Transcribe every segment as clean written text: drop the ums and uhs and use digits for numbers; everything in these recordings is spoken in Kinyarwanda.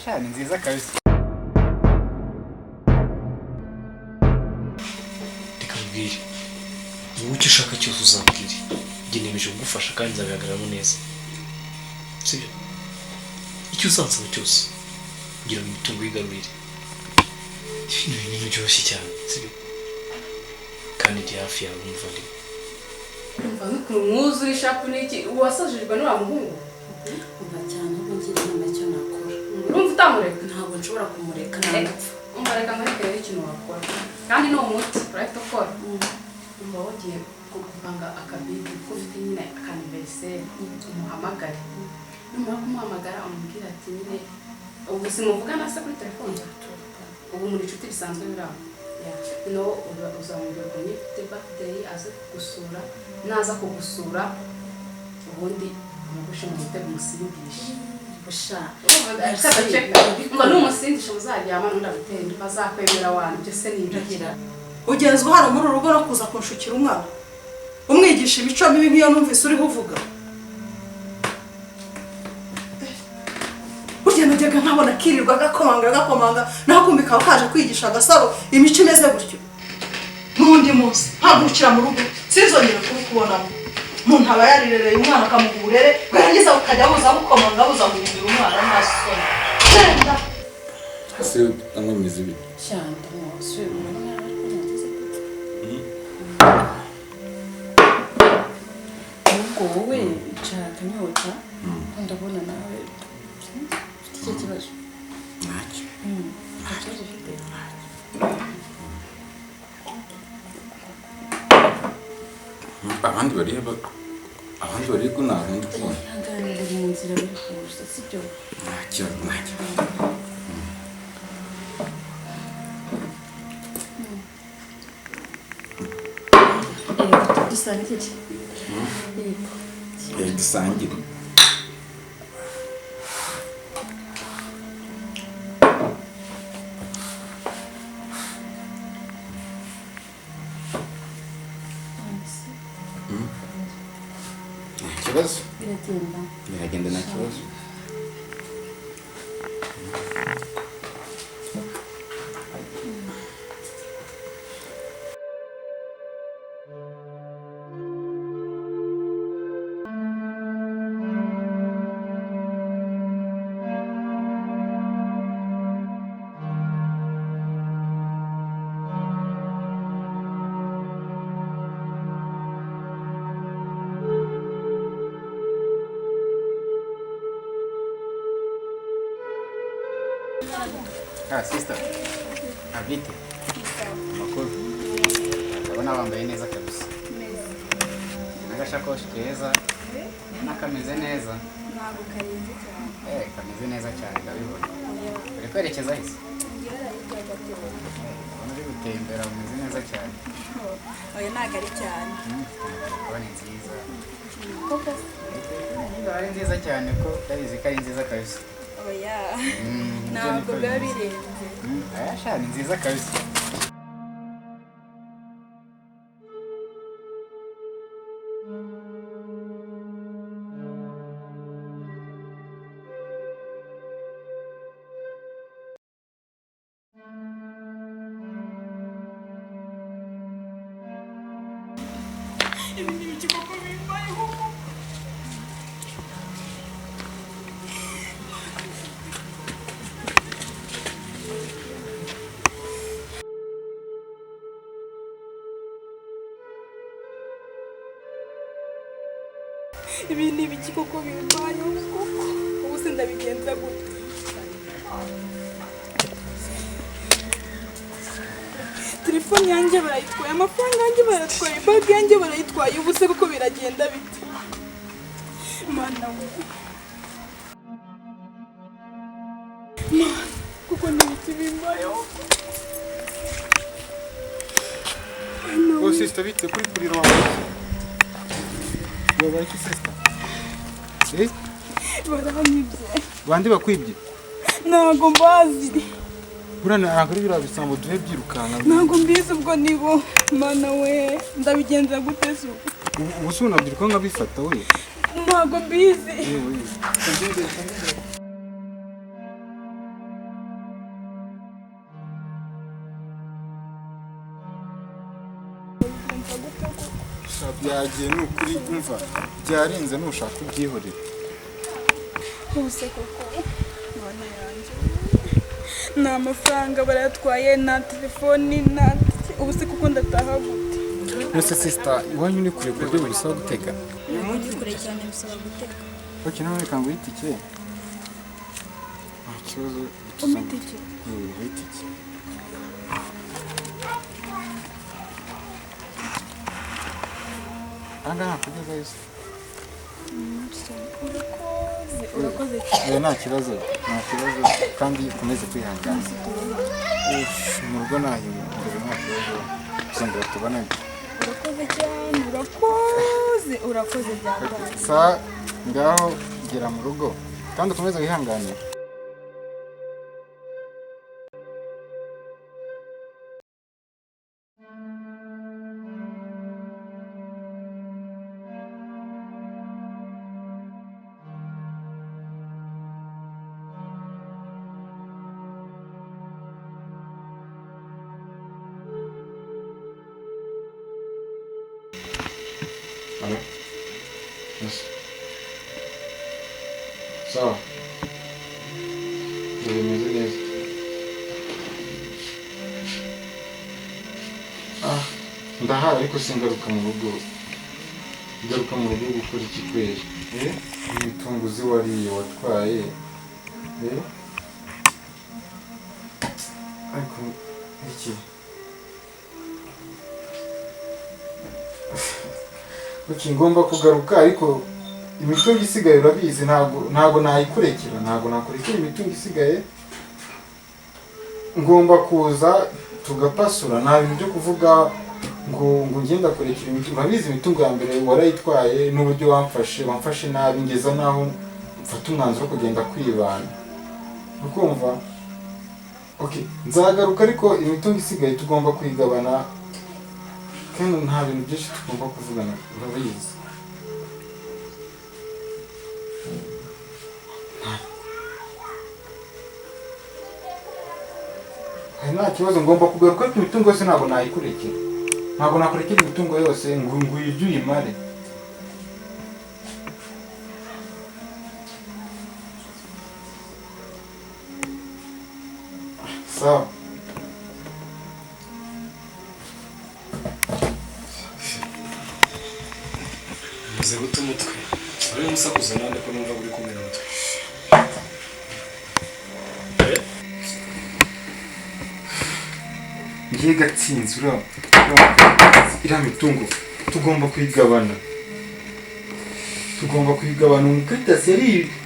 Sha, ni nziza kabisa. Reka nkubwire, wowe icyo ushaka cyose uzambwire, njye nemeje kugufasha kandi nzabihagararamo neza, sibyo? Icyo uzansaba cyose kugira ngo imitungo yigarurire, ibintu binini byoroshye cyane, sibyo? Kandi ndi hafi yawe umuvandimwe. Umva n'ukuntu mwuzura ishapu n'iki, uwasajijwe n'uriya muhungu. Umva cyane, ahubwo ngira inama icyo nakora. Urumva utamureka? Ntabwo nshobora kumureka, ntabwo. Umva, reka nkwereke rero ikintu wakora, kandi ni umuti urahita ukora. Umva, wagiye gupanga akabidi kuko ufite nyine aka anniversaire, umuhamagare. Numara kumuhamagara umubwire ati nyine ubu simuvugana se kuri telefone, ubu muri inshuti bisanzwe biri aho. No uzamubwira ngo niba ufite birthday aze kugusura, naza kugusura ubundi umugushe mu mutego umusindishe. Busha. Ngo numusindisha muzaryama n'undi agutera, bazakwemera wantu ibyo se ni ibiki? Ugenzwa hano muri uru rugo no kuza kunshukira umwana umwigisha imico mibi nk'iyo numvise uriho uvuga. Burya najyaga nkabona akirirwa agakomanga agakomanga, naho kumbi kaba kaje kwigisha Agasaro imico imeze gutyo. N'undi munsi mpagurukira mu rugo sinzongere kubukubonamo. Umuntu aba yarirereye umwana akamuha uburere, bwarangiza bukajya buza bukomanga buza guhindura umwana nta soni. Genda. Ese ankomeza ibi? Cyane rwose, ubona nawe ariko nageze gute? Ahubwo wowe icara akanyota, ndabona nawe ufite icyo kibazo. Ntacyo. Nta kibazo ufite. Abandi barihe abandi barihe ko ntabwo ndi kubona. Ihangane, bari mu nzira bari kuza, sibyo? Ntacyo, ntacyo. Yego, dusangire. Yego. Dusangire. Nta kibazo. Biragenda. Biragenda nta kibazo. Ah, sister. Avite. Amakuru. Ndabona wambaye neza kabisa. N'agashakoshi keza. Ubona kameze neza. Ntabwo karenze cyane. Kameze neza cyane ndabibona. Uri kwerekeza he se? Ngewe hirya gatoya. Ndabona uri gutembera umeze neza cyane. Oya, ntabwo ari cyane. Telefone nziza. Koko? Niba ari nziza cyane ko ndabizi ko ari nziza kabisa. Oya. Nibyo Ntabwo niko biba bimeze. birenze. Aya sha ni nziza kabisa. Ibi ni ibiki koko bimbayeho koko? Ibi ni ibiki koko bimbayeho koko? Ubu se ndabigenza gute? Telefone yanjye barayitwaye, amafaranga yanjye barayatwaye, bag yanjye barayitwaye, ubu se koko biragenda bite? Mana we. Mana, kuko ni ibiki bimbayeho? Mana Oh we. sister, bite kuri kurira wabaye iki? Wabaye iki sister? Baranyibye. Bande bakwibye? Ntabwo mbazi. Buriya ntabwo ari biriya bisambo duhe byirukanka. Ntabwo mbizi ubwo nibo. Mana we, ndabigenza gute se ubu? Ubu se unabyiruka nkabifata we? Ntabwo mbizi. Yewe. gute koko? Byagiye ni ukuri, umva byarenze, nushaka ubyihorere. Ubuse koko mana yanjye, nta mafaranga barayatwaye, nta telefoni, nta ubuse koko ndataha gute? Nose sister, iwanyu ni kure ku buryo bigusaba gutega? Ni kure cyane, bisaba gutega. Ok, none reka nguhe itike, nta kibazo. Umpa itike? Nguhe itike. Aha ngaha nakugezayo se? Urakoze, urakoze cyane. Oya, nta kibazo, nta kibazo, kandi ukomeze kwihangana. Uff, mu rugo naho imbere nta kibazo, tuzongera tubonane. Urakoze cyane, urakoze, urakoze byakaye. Sa ngaho gera mu rugo kandi ukomeze wihangane. Alo? Yes. Sawa. Bimeze neza. Ah, ndahari ariko singaruka mu rugo. Ngaruka mu rugo gukora iki kweri? Imitungo uzi wariye watwaye. Ariko iki? Ok, ngomba kugaruka ariko imitungo isigaye urabizi, ntago nayikurekera, ntago nakurekera imitungo isigaye. Ngomba kuza tugapasura, nta bintu byo kuvuga ngo ngenda kurekera imitungo. Urabizi imitungo ya mbere warayitwaye n'uburyo wamfashe nabi, ngeza naho mfata umwanzuro wo kugenda kwibana. Ukumva? Ok, nzagaruka ariko imitungo isigaye tugomba kuyigabana. Kandi nta bintu byinshi tugomba kuvugana, urabizi. Nta kibazo, ngomba kugaruka ariko imitungo yose ntabwo nayikurekera. Ntabwo nakurekera imitungo yose ngo uyirye uyimare. Sawa. Umaze guta umutwe. Uri musakuza nande ko numva uri kumena umutwe? Ngiye Gatsinzi, uriya mitungo tugomba kuyigabana. Tugomba kuyigabana. Umukritasi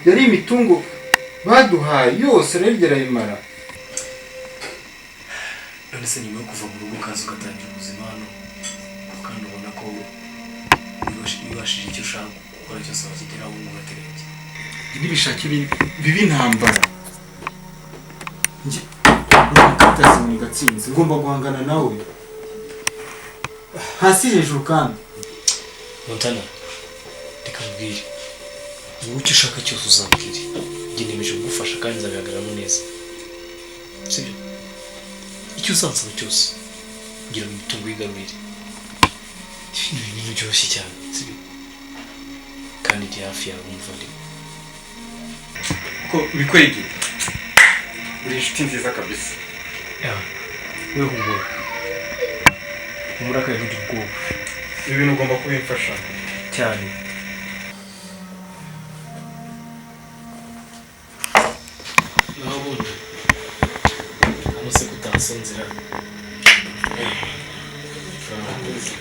yari imitungo baduhaye yose rero irayimara. None se nyuma yo kuva mu rugo ukaza ugatangira ubuzima hano, kandi ubona ko wibashije icyo ushaka gukora cyose wakigeraho ugaterenge. Nibishake bibi intambara. Njye Umukritasi ni Gatsinzi, ngomba guhangana nawe hasi hejuru. Kandi Montana, reka nkubwire, wowe icyo ushaka cyose uzambwire. Njye nemeje kugufasha kandi nzabihagararamo neza, sibyo? Icyo uzansaba cyose kugira ngo imitungo yigarurire, ni ibintu byoroshye cyane, sibyo? Kandi ndi hafi yawe umuvandimwe. Ko bikwege uri inshuti nziza kabisa. We humura, humura kandi ntugire ubwoba. Ibi bintu ugomba kubimfasha cyane. Naho ubundi hano se kutasonzera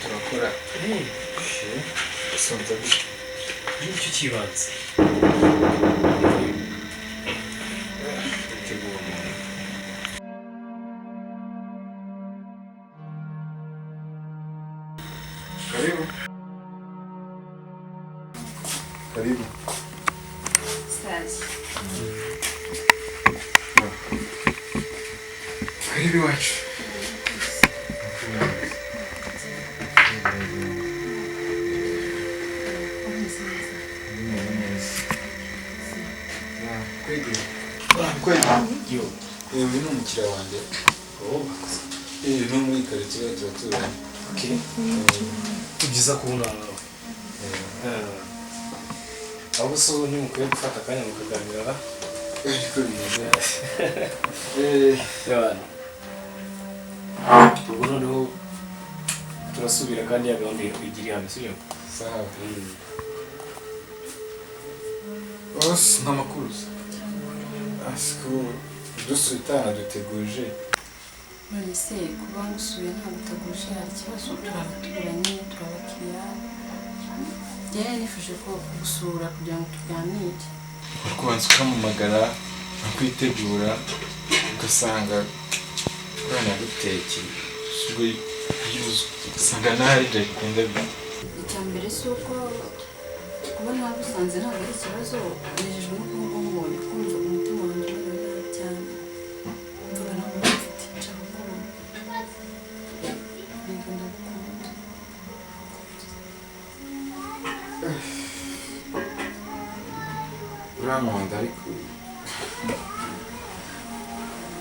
turakora gusonza gutya nicyo kibanza. Gutegura umuntu. Karibu. Karibu. Sazi. Karibu iwacu. Uyu ni umukiriya wanjye. No muri karitsiye turaturanye. Okay. Ni byiza kubona nawe. Ahubwo se ubu ntimukwiye gufata akanya mukaganira? Ariko bimeze. Yabana. Ubwo noneho turasubira kandi ya gahunda igira ihame, sibyo? Sawa. Os n'amakuru se. Asiko dusuye utanaduteguje. None se kuba ngusuye ntabwo utaguje hari ikibazo? Turi abaturanyi, turi abakiriya. Njyewe nifuje ko gusura kugira ngo tuganire. Kubanza ukampamagara nkakwitegura, ugasanga twaranagutekeye, ubwo usanga nawe byagenda bite? Icya mbere si uko kuba nagusanze ntabwo ari ikibazo, nejejwe no kuba nkubonye, kumva umutima wanjye umerewe nabi cyane, mvuga ntabwo mfite nshaka kukubona, yego ndagukunda. Urankunda ariko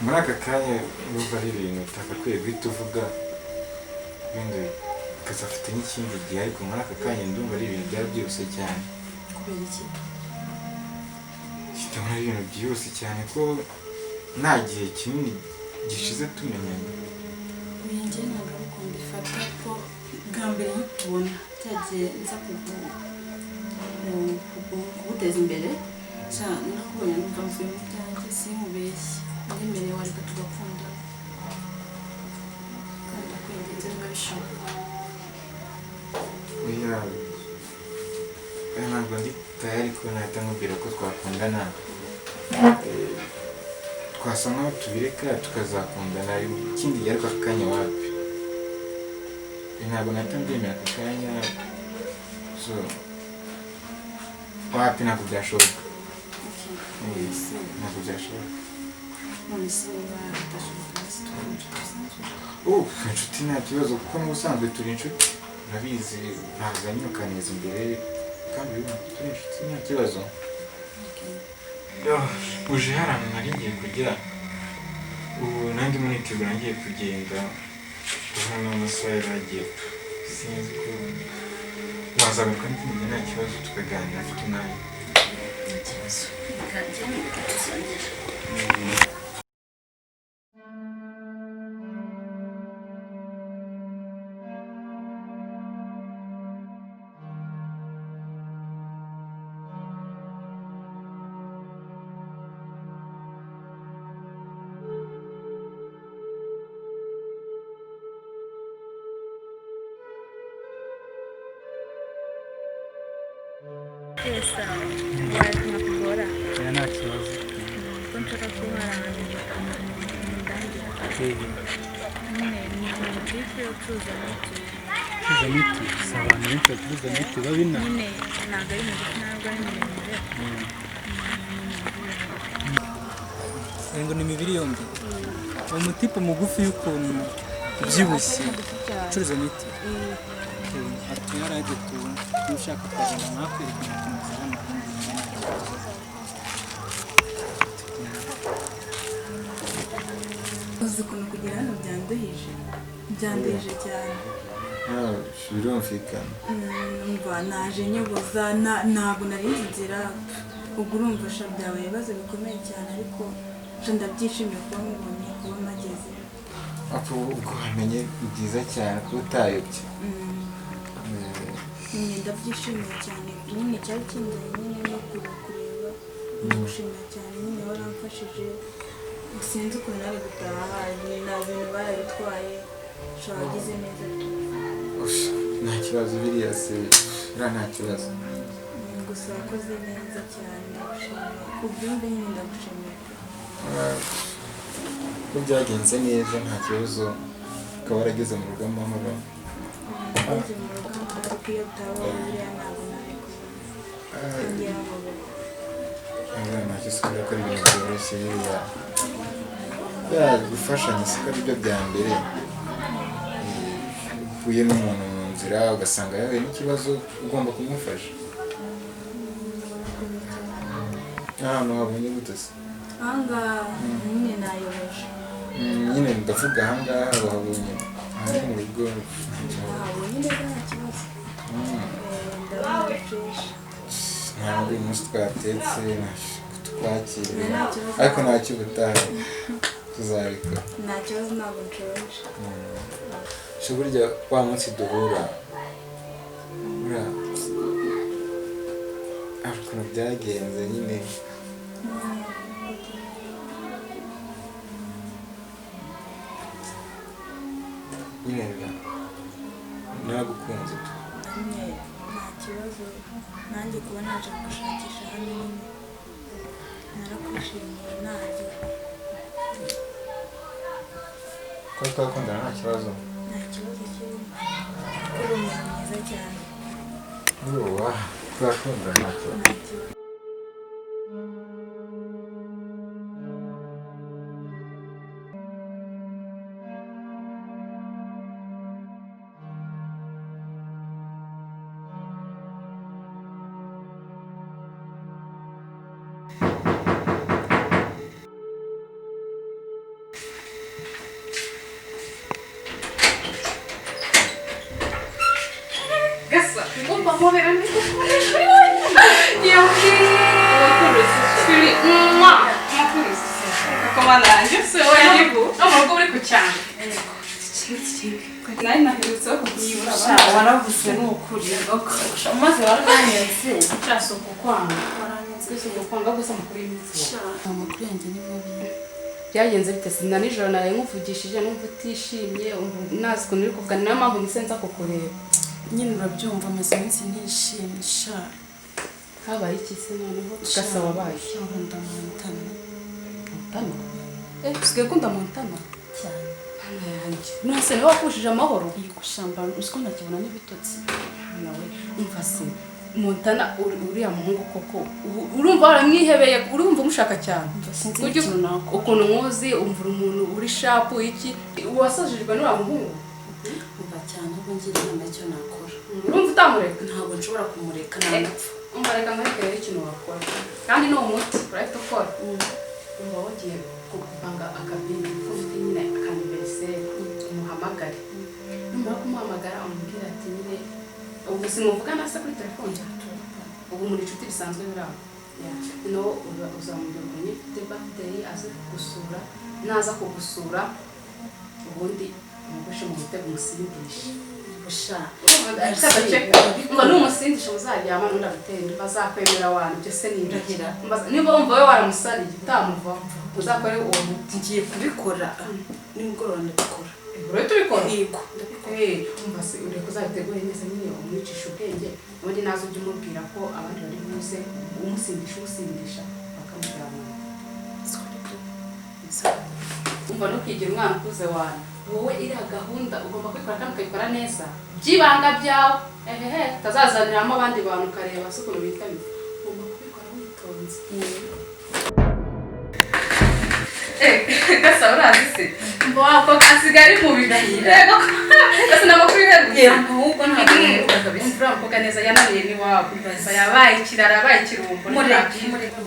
muri aka kanya numva ari ibintu utakakwiye guhita uvuga, wenda ukazafata n'ikindi gihe, ariko muri aka kanya ndumva ari ibintu byaba byihuse cyane. Kubera iki? Ndabona ari ibintu byihuse cyane ko nta gihe kinini gishize tumenyanye. Oya, njye ntabwo ari uko mbifata, ko bwa mbere nkikubona cyagiye nza kuguteza imbere, sha narakubonye numva mvuye mu byanjye, sinkubeshye, nyemereye wareka tugakundana, kandi ndakwinginze niba bishoboka. Oya, oya, ntabwo ndi tayari ko nahita nkubwira ko twakundana. Twasa nkaho tubireka tukazakundana ikindi gihe, ariko aka kanya wapi. Ntabwo nahita mbyemera aka kanya, so wapi, ntabwo byashoboka. Okay. Ntabwo byashoboka. None se niba bidashoboka basi tukaba inshuti bisanzwe? Inshuti nta kibazo, kuko n'ubusanzwe turi inshuti, urabizi, ntabwo nyine ukaneza imbere, kandi urabibona ko turi inshuti, nta kibazo. Okay. Uje hari ahantu nari ngiye kujya, ubu nanjye muritegura ngiye kugenda, ndabona n'amasaha yaragiye, sinzi ko wazagaruka n'ikindi gihe, nta kibazo, tukaganira afite umwanya. Nta kibazo, reka njye tuzongera. Esa, nakugora? Oya, nta kibazo. Ko nshaka kuba hari ahantu ndangira. Nyine ni butike ucuruza miti. Ucuruza miti? Si abantu benshi bacuruza miti babina. Nyine ntabwo ari migufi, ntabwo ari miremire. Ngo ni imibiri yombi. Uwo mutipe mugufi y'ukuntu ubyibushye ucuruza miti. Atuye hariya Gituro, niba ushaka kugenda nkakwereka umutumiza hano. Uzi ukuntu kugera hano byanduhije, byanduhije cyane. Birumvikana. Umva, naje nyoboza, ntabwo nari nzi inzira, ubwo urumva sha byabaye ibibazo bikomeye cyane, ariko sha ndabyishimiye kuba mubonye, kuba mpageze. Apfa ubwo wamenye, ni byiza cyane kuba utayobye. Nyine ndabyishimiye cyane, nyine cyari kinzanye nyine no kureba, ndagushimira cyane nyine waramfashije, sinzi ukuntu nari gutaha, nta bintu barabitwaye, sha wagize neza tu. Uff, nta kibazo, biriya se biriya nta kibazo. Gusa wakoze neza cyane, ndagushimiye ubyumve nyine, ndagushimiye pe. Ko byagenze neza nta kibazo, ukaba warageze mu rugo amahoro. Ngeze mu rugo amahoro, ariko iyo utaba buriya ntabwo nari kubona ngera mu rugo. Oya, ntacyo, si kubera ko ari ibintu byoroshye biriya. Ya, gufashanya siko ari byo bya mbere. Uhuye n'umuntu mu nzira ugasanga yahuye n'ikibazo, ugomba kumufasha. Urakoze cyane. Ahantu habonye gute se? Ahangaha nyine nayobeje. Nyine ndavuga ahangaha wahabonye. Aha ni mu rugo. Ntabonye neza, nta kibazo. Ndabona ari fresh. Ntabwo uyu munsi twatetse twakiriye, Nta kibazo. ariko ntacyo, ubutaha tuzabikora. Nta kibazo, ntabwo nshonje. Si burya wa munsi duhura, buriya hari ukuntu byagenze nyine. Nyine naragukunze tu. Nyine nta kibazo, nanjye kuba naje kugushakisha hano nyine narakwishimiye nahagera. Kuba twakundana nta kibazo? Nta kibazo kirimo, kuko uri umuntu mwiza cyane. Uwa twakundana nta kibazo. Nta kibazo. Gasa, ngomba mpobera. Yambi, amakuru koko yanjye se wowe no mu rugo uri ku cyane nari naherutse kugusura. Waravuze ni ukuri, maze waranyanze. Cyase ukukwanga, si ukukwanga gusa, amakuru y'iminsi. Amakuru yanjye ni mabi. Byagenze bite? Sina nijoro naraye nkuvugishije numva utishimye, nazi ukuntu uri kuvuga, niyo mpamvu nise nza kukureba. Nyine urabyumva, maze iminsi ntishimye sha. Habaye iki se noneho? Gasa, wabaye? Nkunda Montana. Montana? Eh, usigaye ukunda Montana? Cyane. Hano yanjye none niwe wakushije amahoro? Iyi gushamba uziko ntakibona n'ibitotsi. Nawe umva se, Montana uriya muhungu koko urumva waramwihebeye, urumva umushaka cyane? Sinzi Ujye ikintu nakora. Ukuntu nkuzi, umva umuntu uri sharp, iki wasajijwe n'uriya muhungu? Umva cyane, ahubwo ngira inama y'icyo nakora. Urumva utamureka? Ntabwo nshobora kumureka, nanapfa. Umva, reka nkwereke rero ikintu wakora, kandi ni umuti urahita ukora. Umva, wagiye gupanga akabini ko ufite nyine aka anniversaire, umuhamagare. Numara kumuhamagara umubwira ati nyine ubu simuvugana se kuri telefone, ubu muri inshuti bisanzwe biri aho. Noneho uzamubwira ngo nyine ufite birthday, aze kugusura. Naza kugusura ubundi umugushe mu mutego, umusindishe. Busha. Ngo numusindisha muzaryama, n'undi agutera bazakwemera wantu. Ibyo se ni ibiki? Niba wumva we waramusariye utamuvaho, uzakore uwo muti. Ngiye kubikora nimugoroba, ndabikora. Urahita ubikora? Yego, ndabikora. Umva se, ureka uzabitegure neza nyine, umwicisha ubwenge, ubundi naza ujye umubwira ko abandi bari buze, umusindisha usindisha bakamuryamana. Umva, ntukigira umwana ukuze wawe. Wowe iriya gahunda ugomba kubikora kandi ukayikora neza by'ibanga byawe, ehehe, utazazaniramo abandi bantu ukareba se ukuntu bitabira. Ugomba kubikora witonze. Gasa, urazi se, mba wako asigaye ari mu bibiri. Yego, gasa n'amakuru iherutse. Ahubwo ntabwo mperuka kabisa. Umva, mukobwa neza yananiye n'iwabo, yabaye ikirara, yabaye ikirumbo. Mureke, mureke.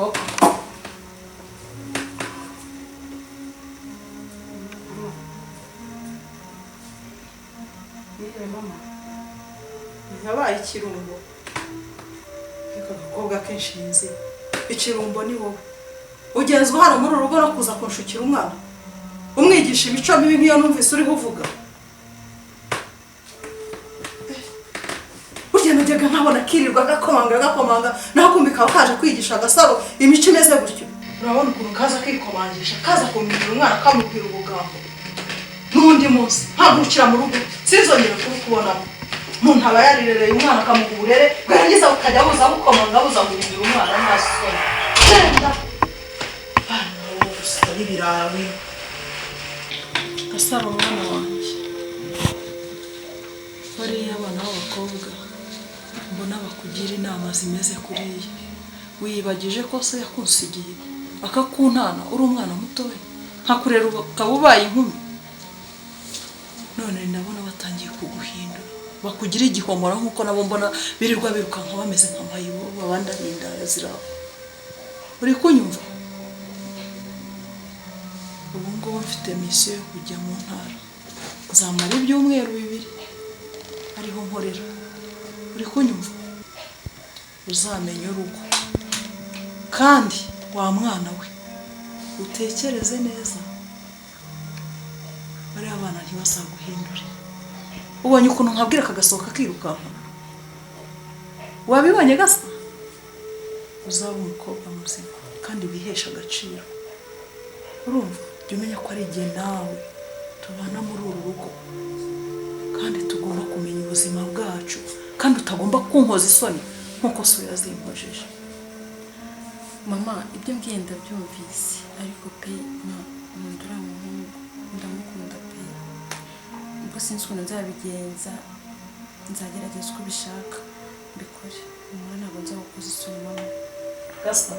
Mwiriwe mama. Yabaye ikirumbo. Reka, agakobwa k'inshinzi, ikirumbo ni wowe ugenzwa hano muri uru rugo no kuza kunshukira umwana umwigisha imico mibi nk'iyo numvise uriho uvuga. Burya najyaga nkabona kirirwa gakomanga gakomanga, naho kumbi kaba kaje kwigisha Agasaro imico imeze gutyo. Urabona ukuntu kaza kwikomangisha, kaza kumwinjira umwana kamubwira ubugambo. N'undi munsi mpagurukira mu rugo, sinzongere kubukubonamo. Umuntu aba yarirereye umwana, akamuha uburere, bwarangiza bukajya buza bukomanga, buza guhindura umwana. Nta soni! Genda bana wowe gusa n'ibirayi. Gasaro, umwana wanjye, bariya abana b'abakobwa mbona bakugira inama zimeze kuriya, wiyibagije ko se yakunsigiye akakuntana uri umwana mutoya, nkakurera ukaba ubaye inkumi, none ndabona batangiye kuguhindura bakugira igihomora nk'uko nabo mbona birirwa birukanka bameze nka mayibobo, abandi ari indaya ziraho. Uri kunyumva? Ubu ngubu mfite mission yo kujya mu ntara. Nzamara ibyumweru 2 ariho nkorera. Uri kunyumva? Uzamenya urugo. Kandi wa mwana we utekereze neza, bariya abana ntibazaguhindure. Ubonye ukuntu nkabwira kagasohoka kirukanka? Wabibonye gasa? Uzaba umukobwa muzima kandi wihesha agaciro. Urumva? Jya umenya ko ari igihe nawe tubana muri uru rugo, kandi tugomba kumenya ubuzima bwacu, kandi utagomba kunkoza isoni nkuko so yazinkojeje. Mama, ibyo mbwiye ndabyumvise, ariko pe nkunda uriya muhungu, ndamukunda pe. Ubwo sinzi ukuntu nzabigenza, nzagerageza uko ubishaka mbikore. Mama, ntabwo nzagukoza isoni mama. Gasa,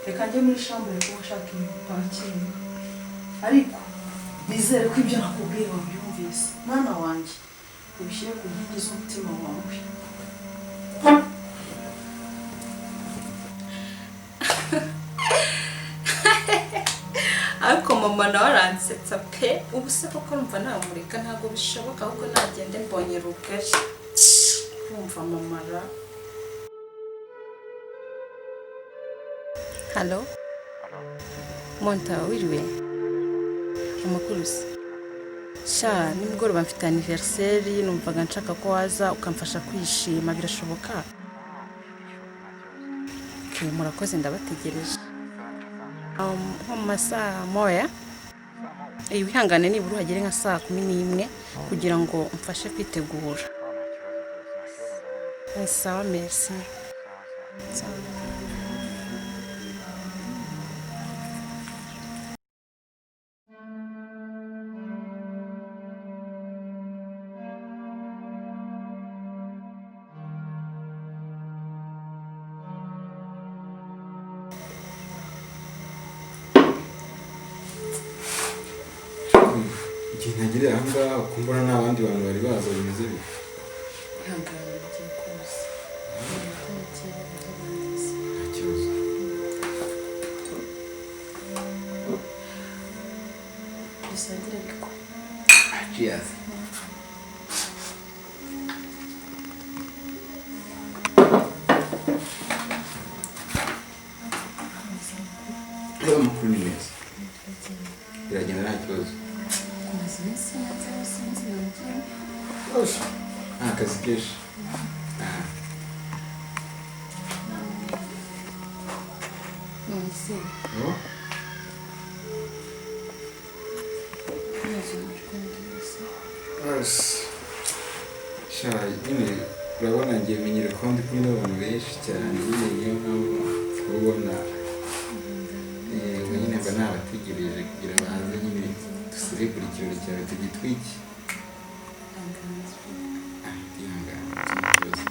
reka njye muri shambure kuba nshaka ibintu pakinga, ariko nizere ko ibyo nakubwiye wabyumvise. Mwana wanjye, ubishyire ku nkingi z'umutima wawe. Ariko mama nawe aransetsa pe. Ubu se koko numva namureka? Ntabwo bishoboka, ahubwo nagende mbonye rugari. Urumva mama ra. Halo Monta, wiriwe? Amakuru se? Sha, nimugoroba mfite anniversaire, numvaga nshaka ko waza ukamfasha kwishima, birashoboka? Okay, murakoze, ndabategereje. Nko mu masaha moya. Wihangane nibura uhagere nka saa 11 kugira ngo mfashe kwitegura. Sawa, merci. Sawa. Igihe ntagereye aha ngaha kumbona nta bandi bantu bari baza, bimeze bite? Ihangane, bagiye kuza. Nta kibazo. Dusangire ariko. Cheers. Reba, amakuru ni meza, biragenda nta kibazo. Umaze iminsi nyanza sinzi nagiye. Rwose nta kazi kenshi. None se Oh, neza neza. Rwose sha, nyine urabona ngiye menyere ko ndi kumwe n'abantu benshi cyane, nyine niyo mpamvu ubona nyine mba nabategereje kugira baze nyine duserebure ikirori cyawe tugitwike. Ah, ndihangana, nta kibazo.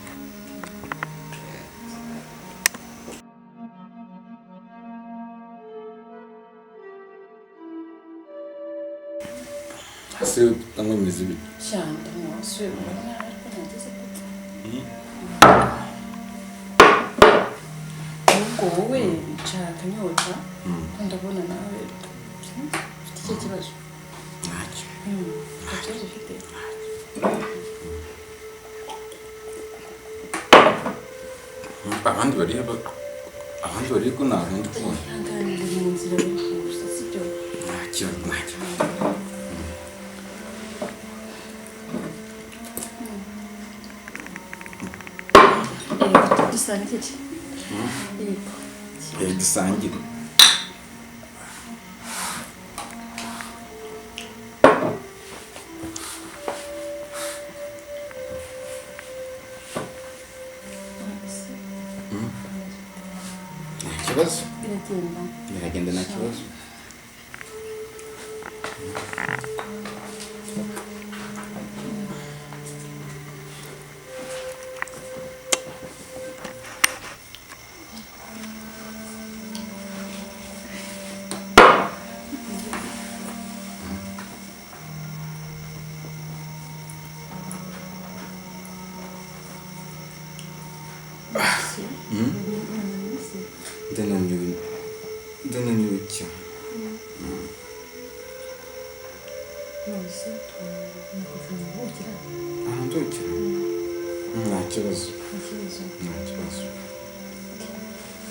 Ese utanywa bimeze bite? Sha, ndamwasuye ubona ariko ntageze gute. Ahubwo wowe nshaka akanyota, ndabona nawe ufite icyo kibazo. Ntacyo. Nta kibazo ufite. Abandi bariya abandi bariya ko ntabwo ndi kubona. Ihangane, ndi mu nzira bari kuza, sibyo? Nta kibazo, nta kibazo. Dusangire. Yego. Dusangire. Nta kibazo. Biragenda. Biragenda nta kibazo. Ndananiwe, ndananiwe cyane. None se nakuvuna ubugira? Ahantu ndukira nta kibazo. Nta kibazo.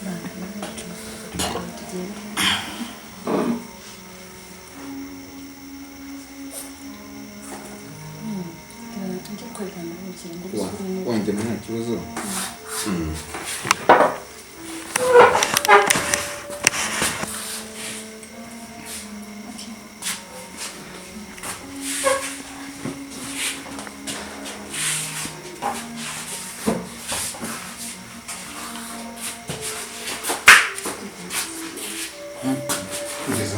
Nta kibazo. Tugende. Tujye kwerekana ubugira ngo usubire. Wanjye nta kibazo. Kugeza